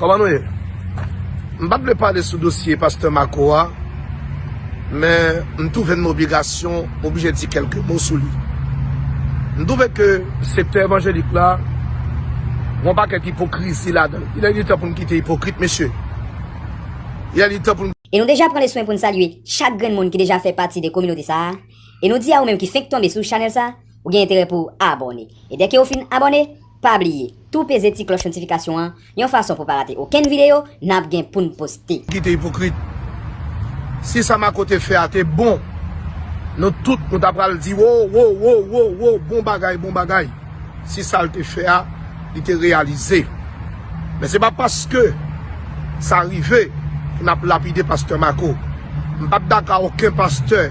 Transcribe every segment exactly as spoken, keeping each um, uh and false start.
Kòman nou ye? M pa t vle pale sou dosye pastè Marco a, men m twouve nan obligasyon, m oblije di kèlke mo sou li. M twouve ke sektè evanjelik la, gen yon pakèt ipokrizi ladan l. Il est temps pou n kite ipokrit, mesye. Il est temps pou n E nou deja pran le swen pou n salye chak grenn moun ki deja fè pati de kominote sa a. E nou di a ou menm ki fenk tonbe sou chanèl sa, ou gen enterè pou w abòne. E dèke ou fin abòne, pa bliye, tou peze ti klòch notifikasyon an, yon fason pou pa rate okenn videyo n ap gen pou n poste. Kite ipokrit. Si sa Marco te fè a te bon, nou tout nou ta pral di, wo, wo, wo, wo, wo, bon bagay, bon bagay. Si sa l te fè a, li te reyalize. Men se pa paske sa rive pou n ap lapide pastè Marco. M p ap dakò okenn pastè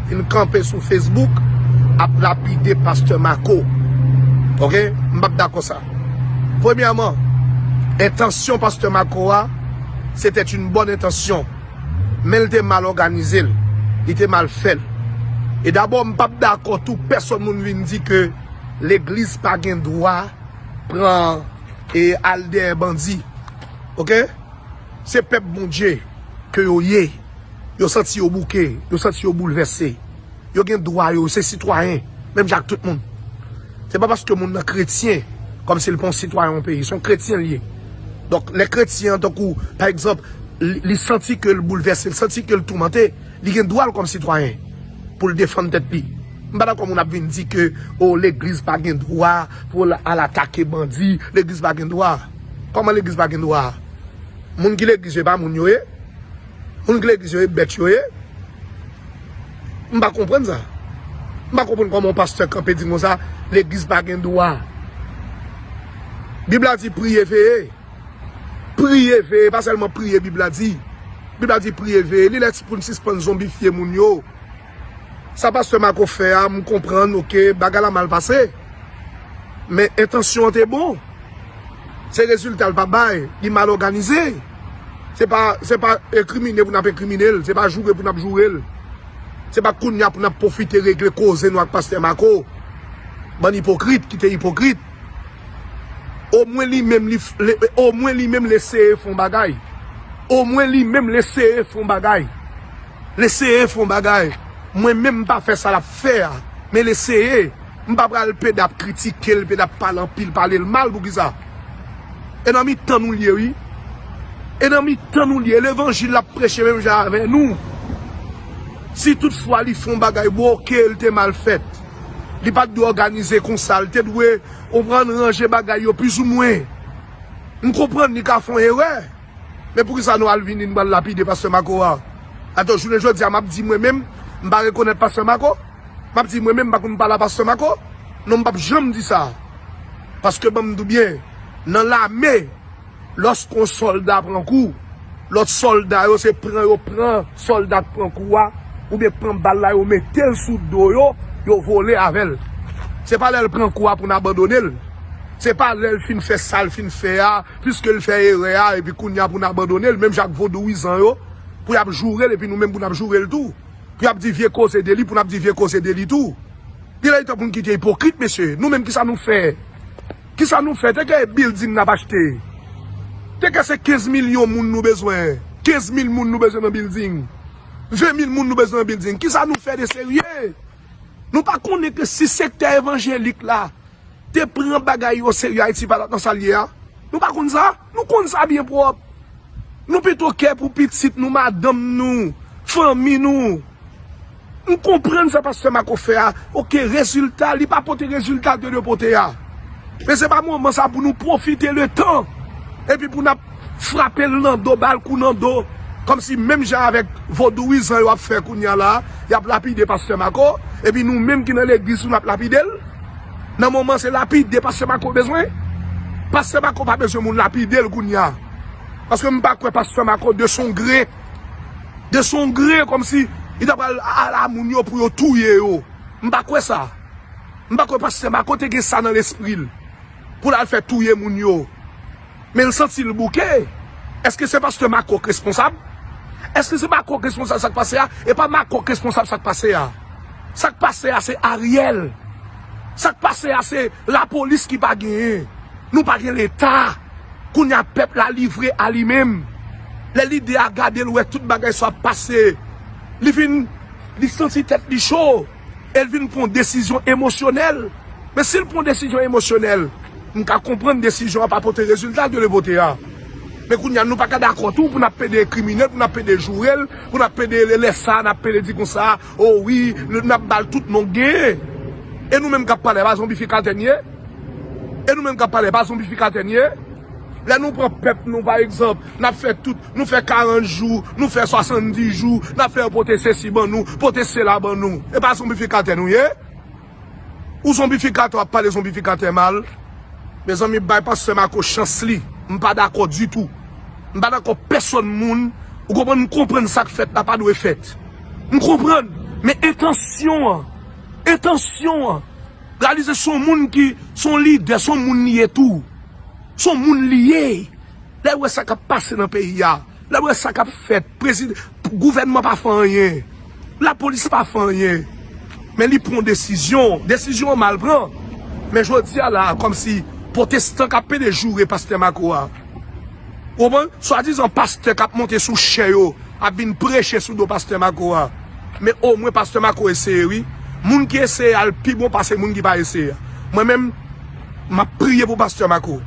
vin kanpe sou Facebook ap lapide pastè Marco. Oke? M p ap dakò sa. Premyèman, entansyon pastè Marco a, se te yon bòn entansyon. Men l te mal òganize l. Li te mal fè l. E dabò, m p ap dakò tou pèsonn moun vin di ke legliz pa gen dwa pran e al dèyè bandi. Oke? Se pèp Bondye ke yo ye. Yo santi yo bouke, yo santi yo boulvèse. Yo gen dwa yo, se sitwayen, menm jan ak tout moun. Se pa paske moun nan kretyen, kòmsi l pa yon sitwayen yon peyi, se yon kretyen l ye. Donk, lè kretyen an, tankou, pa egzanp, li, li santi ke l boulvèse, l santi ke l toumante, li gen dwa l kòm sitwayen pou l defann tèt li. M pa dakò moun ap vin di ke, o, legliz pa gen dwa pou l al atake bandi, legliz pa gen dwa. Kòman legliz pa gen dwa? Moun ki legliz yo, e pa moun yo ye? Moun ki legliz yo, e bèt yo ye? M pa konprann sa. M pa konprann kòman yon pastè kanpe di konsa, legliz pa gen dwa. Bib la di priye, veye. Priye, veye, pa sèlman priye, Bib la di. Bib la di priye, veye. Li lè pou n sispann zonbifye moun yo. Sa pastè Marco fè a, m konprann, oke, bagay la mal pase. Men entansyon an te bon. Se rezilta l pa bay, li mal òganize. Se pa, se pa enkrimine pou n ap enkrimine l, se pa joure pou n ap joure l. Se pa kounye a pou n ap pwofite regle koze nou ak pastè Marco. Bann ipokrit ki te ipokrit. Omwen li menm li f-, le, omwen li menm l eseye fè yon bagay. Omwen li menm l eseye fè yon bagay. L eseye fè yon bagay. Mwen menm m pa fè sa l ap fè a. Men l eseye. M pa pral pede ap kritike l, pede ap pale anpil, pale l mal, poukisa? E nan mitan nou l ye, wi. E nan mitan nou l ye. Levanjil l ap preche menm jan avè nou. Si toutfwa li fè yon bagay, bon, oke, l te mal fèt. Li pa t dwe òganize konsa. L te dwe, ou konprann, ranje bagay yo plizoumwen. M konprann li ka fè yon erè. Men poukisa nou al vini, nou pral lapide pastè Marco a? Atò, jounen jodi a, m ap di mwen menm, m pa rekonèt pastè Marco? M ap di mwen menm, m pa konn pale a pastè Marco? Non, m p ap janm di sa. Paske ban m di w byen, nan lame, lòske yon sòlda pran kou, lòt sòlda yo se pran yo pran sòlda k pran kou a, oubyen pran bal la, yo mete l sou do yo, yo vole avè l. Se pa lè l pran kou a pou n abandone l. Se pa lè l fin fè sa l fin fè a, piske l fè erè a, epi kounye a pou n abandone l, menm jan ak vodouyizan yo, pou y ap joure l, epi nou menm pou n ap joure l tou. Pou y ap di vye koze de li, pou n ap di vye koze de li tou. Li lè li tan pou n kite ipokrit, mesye. Nou menm, kisa nou fè? Kisa nou fè? Te ke bilding n ap achte? Te ke se kenz milyon moun nou bezwen? Kenz mil moun nou bezwen nan bilding? Ven mil moun nou bezwen nan bilding? Kisa nou fè de serye? Nou pa konnen ke si sektè evanjelik la te pran bagay yo oserye, Ayiti pa t ap nan sa l ye a? Nou pa konn sa? Nou konn sa byen pwòp. Nou pito kè pou pitit nou, madanm nou, fanmi nou. M konprann sa pastè Marco fè a. Oke, rezilta, li pa pote rezilta l te dwe pote a. Men se pa moman sa pou nou pwofite letan. Epi pou n ap frape l nan do, ba l kou nan do. Kòmsi menm jan avèk vodouyizan yo ap fè kounye a la, y ap lapide pastè Marco. Epi nou menm ki nan legliz nou, n ap lapide l. Nan moman se lapide pastè Marco bezwen. Pastè Marco pa bezwen moun lapide l kounye a. Paske m pa kwè pastè Marco de son gré. De son gré, kòmsi li ta pral ala moun yo pou yo touye yo. M pa kwè sa. M pa kwè pastè Marco te gen sa nan lespri l pou l al fè touye moun yo. Men l santi l bouke. Èske se pastè Marco k responsab? Èske se Marco k responsab sa k pase a? E pa Marco k responsab sa k pase a. Sa k pase a se Ariel. Sa k pase a se lapolis ki pa genyen. Nou pa gen Leta. Kounye a pèp la livre a li menm. Lè lidè a gade l, wè tout bagay sa ap pase, li vin, li santi tèt li cho e l vin pran desizyon emosyonèl. Men si l pran desizyon emosyonèl, m ka konprann desizyon an pa pote rezilta ke l vote a. Men kounye a nou pa ka dakò tou pou n ap pede kriminèl, pou n ap pede joure l, pou n ap pede lè sa, n ap pede di konsa, o wi, n ap ba l tout non k genyen. E nou menm k ap pale a pa zonbifikatè n ye? E nou menm k ap pale a pa zonbifikatè n ye? Lè nou pran pèp nou pa egzanp, n ap fè tout, nou fè karant jou, nou fè swasanndis jou, n ap fè yo pote sesi ban nou, pote sela ban nou. E pa zonbifikatè nou ye? Ou zonbifikatè, w ap pale zonbifikatè mal? Mezanmi, bay pastè Marco chans li. M pa dakò ditou. M pa dakò pèsonn moun. Ou konprann, m konprann sa k fèt la pa dwe fèt. M konprann. Men entansyon an, entansyon an, realize se yon moun ki, se yon lidè, se yon moun li ye tou. Se yon moun li ye. Lè l wè sa k ap pase nan peyi a, lè l wè sa k ap fèt, prezidan, gouvènman pa fè anyen, lapolis pa fè anyen. Men li pran desizyon, desizyon an mal pran. Men jodi a la, kòmsi pwotestan k ap pede joure pastè Marco a. Ou konprann? Swadizan pastè k ap monte sou chè yo, ap vin preche sou do pastè Marco a. Men omwen pastè Marco eseye wi. Moun ki eseye al pi bon pase moun ki pa eseye a. Mwen menm, m ap priye pou pastè Marco.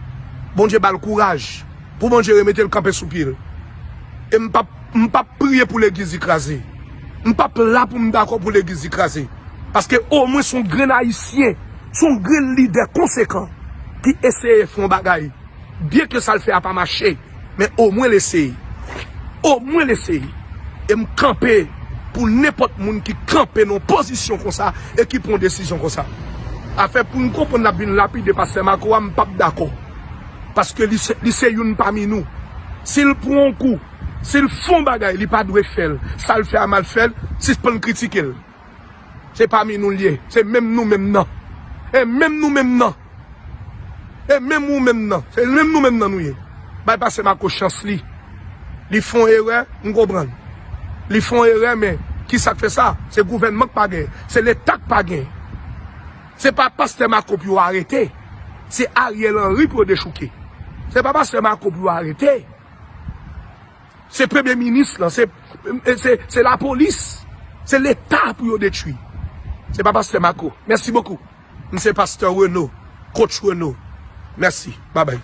Bondye ba l kouraj. Pou Bondye remete l kanpe sou pye l. E m p ap, m p ap priye pou legliz li kraze. M p ap la pou m dakò pou legliz li kraze. Paske omwen se yon grenn ayisyen, se yon grenn lidè konsekan ki eseye fè yon bagay. Byenke sa l fè a pa mache, men omwen l eseye. Omwen l eseye. E m kanpe pou nenpòt moun ki kanpe nan yon pozisyon konsa e ki pran yon desizyon konsa. Afè pou m konprann l ap vin lapide pastè Marco a, m p ap dakò. Paske li se, li se youn pami nou. Si l pran yon kou, si l fè yon bagay, li pa dwe fè l. Sa l fè a mal fè l, sispann kritike l. Se pami nou l ye. Se menm nou menm nan. E menm nou menm nan. E menm ou menm nan. Se menm nou menm nan nou ye. Bay pastè Marco chans li. Li fè yon erè, m konprann. Li fè yon erè, men kisa k fè sa? Se gouvènman k pa gen. Se leta k pa gen. Se pa pastè Marco pou yo arete. Se Ariel Henry pou yo dechouke. Se pa pastè Marco pou yo arete. Se premye minis lan, se, se, se lapolis, se leta pou yo detwi. Se pa pastè Marco. Mèsi bokou. M se pastè Reno, coach Reno. Mèsi. Babay.